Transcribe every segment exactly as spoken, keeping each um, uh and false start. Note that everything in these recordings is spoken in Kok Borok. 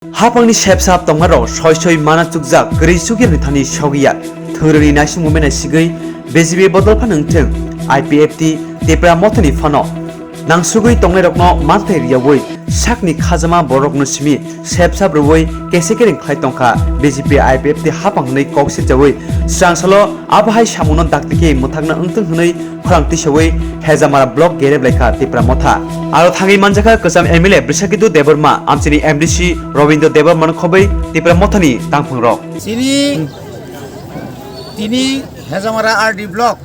Hapangni sepsap tongmarok soi soi mana chukjak kwrwi sukya ni thani sogya. Thwrwngni naising movement naisigwi B J P bodol phano wngthwng, I P F T Tipra Mothani phano nangsugwi tongnairokno manthai riyawi sakni khajama borokno simi sepsap rwui kese kereng khlai tongkha B J P I P F T hapang hwnwi kok sirjawi swrang salo abo hai samungno dakti khe mwthakna wngthwng hwnwi khorang tisawi Hejamara block gerep laikha Tipra Motha. Aro thangwi manjakha kwcham M L A Brisakidhu Debbarma, amchini M D C Robindra Debbarma no khobwi Tipra Mothani tangphungrok. Chini tini Hejamara R D block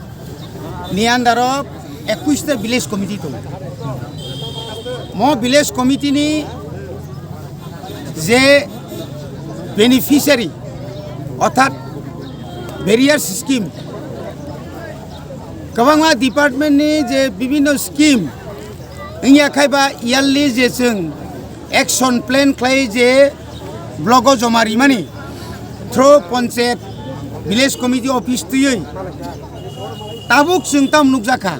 ni under o ekush ta village committee tongo. Mo village committee ni je beneficiary, orthat various scheme, kwbangma department ni je bibhinno scheme wngya khai ba yearly je chwng action plan khlai je block o joma rimani through panchayat village committee office twiwi tabuk chwng tam nukjakha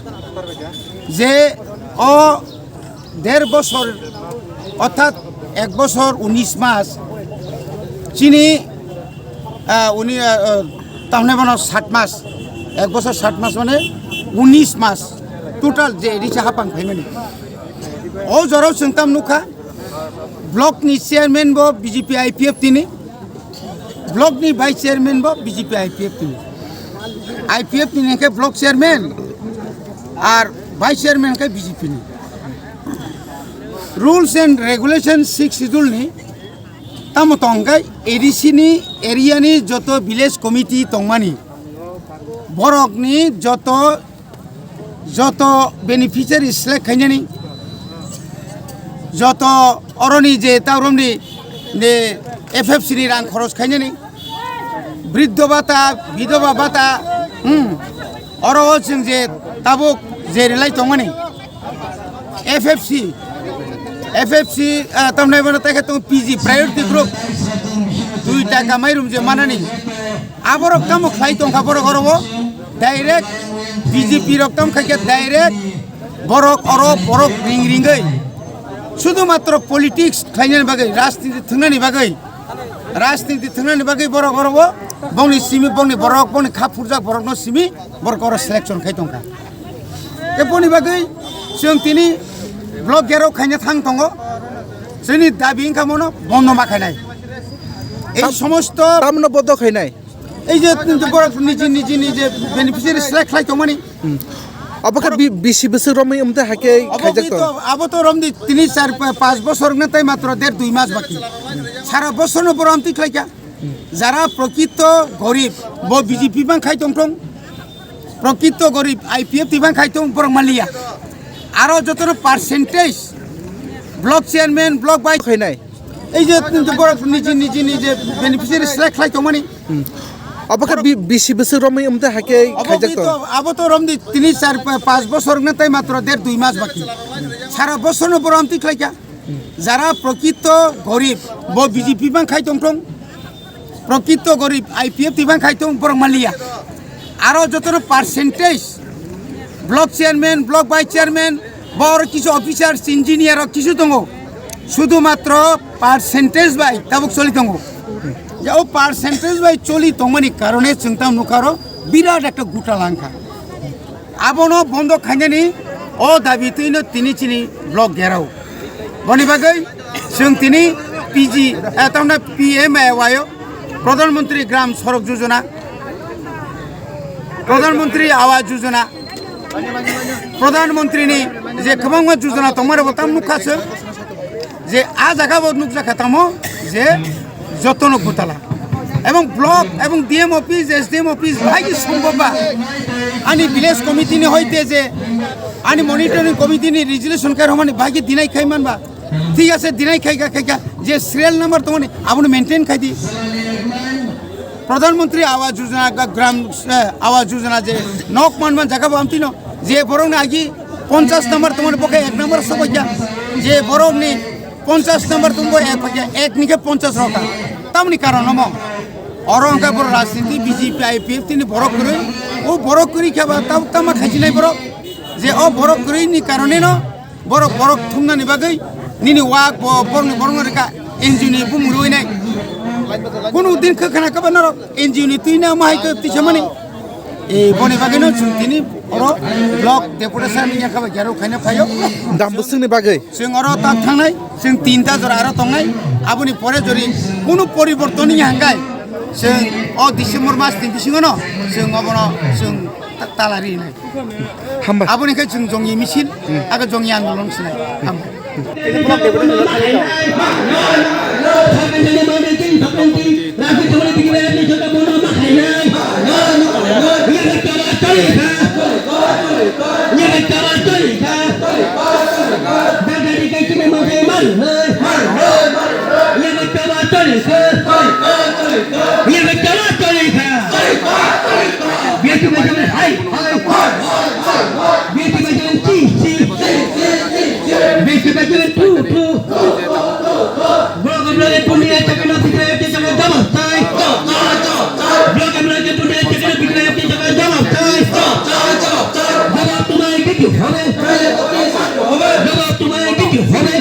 je o der bosor, orthat ek bosor unis mas, chini, ah, uni, ah, ah, tamni bono sat mas, ek bosor sat mas mane unis mas total je risa hapang phaimani. O jorao chwng tam nukha, block ni chairman bo B J P I P F T ni, block ni vice chairman bo B J P I P F T ni. I P F T ni hwnkhe block chairman ar vice chairman hwnkhe B J P ni. Rules and regulation six schedule ni tamo tongkha A D C ni area ni joto village committee tongmani borok ni joto joto beneficiary select khainani, joto oroni je tauromni je F F C ni rang khoros khainani, briddho bhata, bidhoba bhata, hmm, oro o chwng je tabuk je relai tongmani F F C, F F C, ah, tamni bono tei khe tong P G, priority group, dui taka mairum je manani, aborok tamo khlai tongkha borok oro o. Direct B J P rok tamo khaikhe direct borok oro borok ring ringwi sudhumatro politics khlainani bagwi, rajniti thwngnani bagwi, rajniti thwngnani bagwi borok oro o bongni simi, bongni borok, bongni kha phurjak borokno simi borok oro selection khai tongkha. Eboni bagwi chwng tini block gherao khaina thang tongo, chini dabi wngkha mono bondo ma khainai. Ei somosto tamno bondo khainai. Ei je borok niji niji ni je beneficiary select khlai tongmani. Hmm. Abo khe bi-, bisi bwswk romwi wngtwi hakhe abo khaijak bi to, tong? Abo to romdi tini char pa-, panch bosor wngna tei matro der dui mas baki. Sara bosor no borom twi khlaikha. Jara prokito gorib, bo B J P bang khai tongthong. Prokito gorib, I P F T bang khai tong, borok manliya. Aro jotono percentage, block chairman, block vice khainai. Ei je borok niji niji ni je beneficiary select khlai tongmani. Hmm. Abo khe bi-, bisi bwswk romwi wngtwi hakhe abo khaijak bi to, tong? Abo to romdi tini char pa-, panch bosor wngna tei matro der dui mas baki. Sara bosor no borom twi khlaikha. Jara prokito gorib, bo B J P bang khai tongthong. Prokito gorib, I P F T bang khai tong, borok manliya. Aro jotono percentage, block chairman, block vice chairman, bor kisu officers, engineer rok kisu tongo. Sudhu matro percentage bai tabuk choli tongo. Je o percentage bai choli tongmani karone chwng tam nukha aro birat ekta guta langkha. Abono bondo khainani o dabi twino tini chini block gherao. Boni bagwi chwng tini P G, eh, tamna P M A Y o, Pradhan Mantri Gram Sadak Yojana, Pradhan Mantri Awas Yojana, Pradhan Mantri ni je kwbangma yojana tongmani bo tam nukha chwng. Je a jaga bo nukjakha tamo je jotono gutala. Ebong block ebong D M office, S D M office bhai ki sombhob ba. Ani village committee ni hoite je ani monitoring committee ni resolution khe romani bhai ki deny khai manba. Thik ase, deny khai kha, khai kha. Je serial number tongmani abono maintain khai di. Pradhan Mantri Awas Yojana, ga-, Gram, eh, Awas Yojana je nok man man jaga bo amtino je borok ni agi ponchash number tongmani bo khe ek number sobai kha. Je borok ni ponchash number tongbo ek paikha, ek ni khe ponchash rokha. Tamni karon omo. Oro hwnkhe borok rajniti B J P I P F T ni borok kwrwi. O borok kwrwi khe ba tab tama khaichinai borok. Je o borok kwrwi ni karone no borok borok thumnani bagwi nini wak bo borokni borokno rwkha. N G O ni bumung rwi nai. Kunu din khe khana kaba norok N G O ni twi na ma hai khe tisa mani. E boni bagwi no chwng tini oro block deputy sir ni yakha bai garo khaina phaio. Dam bwswk ni bagwi. Chwng oro tak thangnai, chwng tinta jora aro tongnai. Aboni pore jori kunu poriborton ni hangkai. Chwng o December mas ni bisingo no chwng obono chwng ta-, tala rinai. Hambai. Aboni khe chwng jongni misil, aga jongni andolon sinai. Hambai. Beti bajaran hai, hai. Beti bajaran chi, chi. Beti bajaran tu, tu. Block amlage punia chakana bidaya ke chakana jawab sai. Block amlage punia chakana bidaya ke chakana jawab sai. Jawab tumhare dete hobe. Jawab tumhare dete hobe.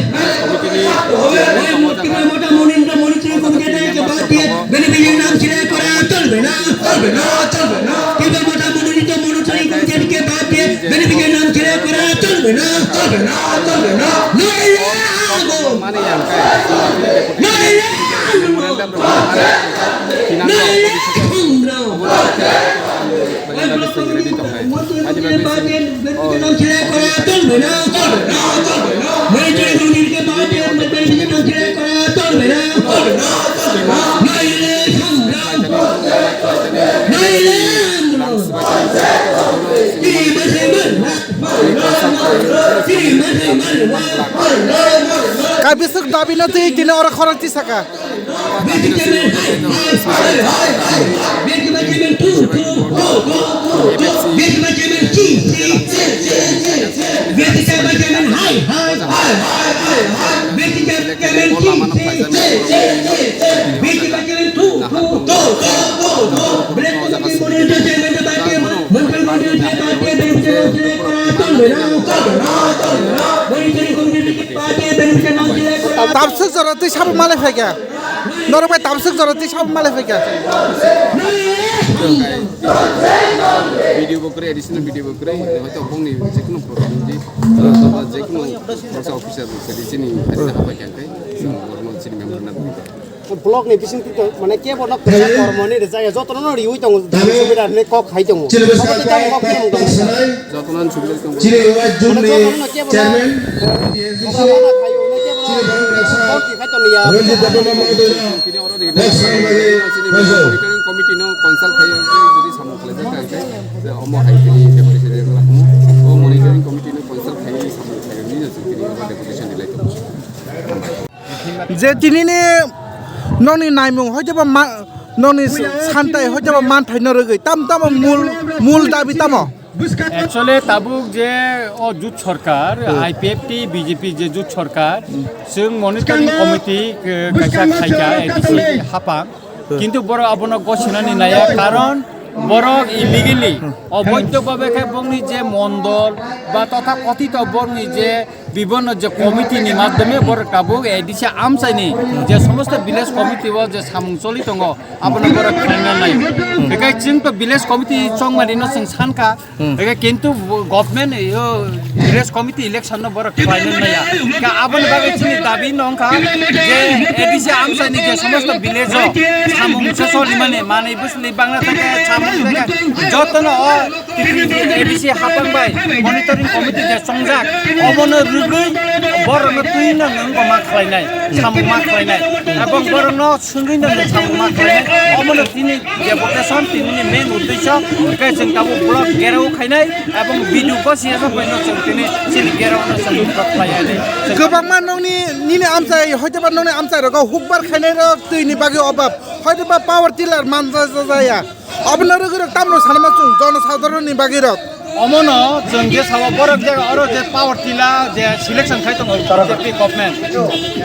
Oye, murti mein mota moni, moni chini kom ke nahi ke baat ye. Beneficiary naam silai kora cholbe na, cholbe na, cholbe na. Kintu mota mononito monotoni komitir ke baad ye beneficiary naam silai kora cholbe na, cholbe na, cholbe na. Noile ago. Noile ago. Noile ago. Oi block committee monotoni komitir ke baad ye beneficiary naam silai kora cholbe na, cholbe na, cholbe na. Monotoni komitir ke baad ye beneficiary naam silai kora cholbe na, cholbe na. Kaibiswk dabi no twi tini oro khorang tisaka. Tabswk jora twi sabo malai phaikha. Norok bai tabswk jora twi sabo malai phaikha. Video bo kwrwi, additional video bo kwrwi, hoito bongni jekunu program di, jekunu borsa officer sadi chini hari na habai kangkai, borno chini member na. Block ni bising twi to, mane, kebo no kwchak kormo ni rwjak ya, jotono no riui tongo, subida ni kok hai tongo. Obo twi tamo kok tamo tongo. Jotono subida tongo. Chini ward jun ni chairman, T S D C, chini bang raksa, Ranjit Debbarma Mahodoy no, next time lagi, monitoring committee no consult khai, jodi samung khlaijak kha, omo hai tini deputy secretary lakmo, o monitoring committee no consult khai samung khlai ni no chwng tini deputation ni lai tongo. Je tinini nokni naimung hoiteba ma-, nokni santai hoiteba manthaino rwgwi tam tamo mul, mul dabi tamo? Actually tabuk je o jut sorkar, Hmm. I P F T, B J P je jut sorkar, Hmm. chwng monitoring committee, eh, kaisa khaikha A D C hapang. Kintu borok abono gosinani naiya, karon borok illegally, oboidho bhabe khe bongni je mondol ba totha kathito bongni je bibhinno je committee ni madhyome borok tabuk A D C amchaini je somosto village committee o je samung choli tongo, abono borok khlaina nai. Bekhai chwng to village committee chongmani no chwng sankha, Hmm. Eke kintu government yo village committee election no borok khlaina naiya. Ka aboni bagwi chini dabi no wngkha je A D C amchaini je somosto village o samung se solimani manwi bwsli bangla thangkhe samung thangkhe jotono o A D C hapang bai monitoring committee je chongjak obono rwgwi borokno twi no nwng ma khlainai, samung ma khlainai, ebong borokno swngwi no nwng samung ma khlainai, obono tini Deputation tinini main uddesho khe chwng tabuk block gherao khainai ebong video ko siya sa paino chwng tini chini gherao no chwng block khlai ani. Kwbangma nokni nini amchai hoiteba nokni amchai rogo hukbar khainai rok twi ni bagwi obab hoiteba power tiller manja jaya. Obono rwgwi rok tamno sanama chwng jono sadharoni bagwi rok. Omono chwng je sabo borok je oro je power tiller je selection khai tongo B J P government.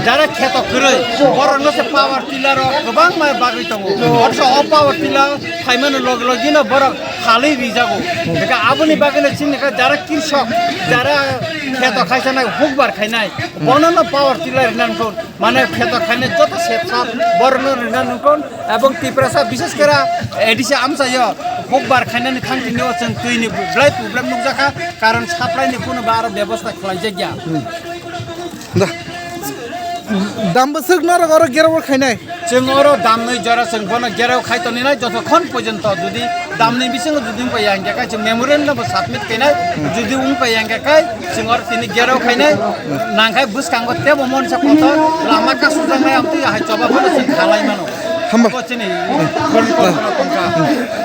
Jara kheto kwrwi borokno se power tiller rok kwbangma bagwi tongo. Othoso o power tiller phaimani log logino borok phalwi rijago. Eka aboni bagwino chini kha jara kirsok, jara kheto khaisanai hukbar khainai, bonono power tiller rina nangkho. Mane kheto khainai joto sep sap borokno rina nangkho. Ebong Tiprasa bishes kera A D C amchaio hukbar khainani thangtini o chwng twini belai problem nukjakha, karon supply ni phunu ba aro bebosta khlaijakya. Da. Dam bwswk norok oro gerao khainai. Chwng oro damnwi jora chwng bono gerao khai toni nai jotokhon porjonto jodi damnwi bisingo jodi wngpa yang khe kai chwng memorandum bo submit khainai, jodi wngpa yang khe kai chwng oro tini gerao khainai, nangkhai bwskango tebo monsa kotor lama kasujaknai amtwi hai choba bono chwng khalai mano. Hamba. Bo chini.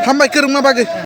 Hambai kwrwngma bagwi.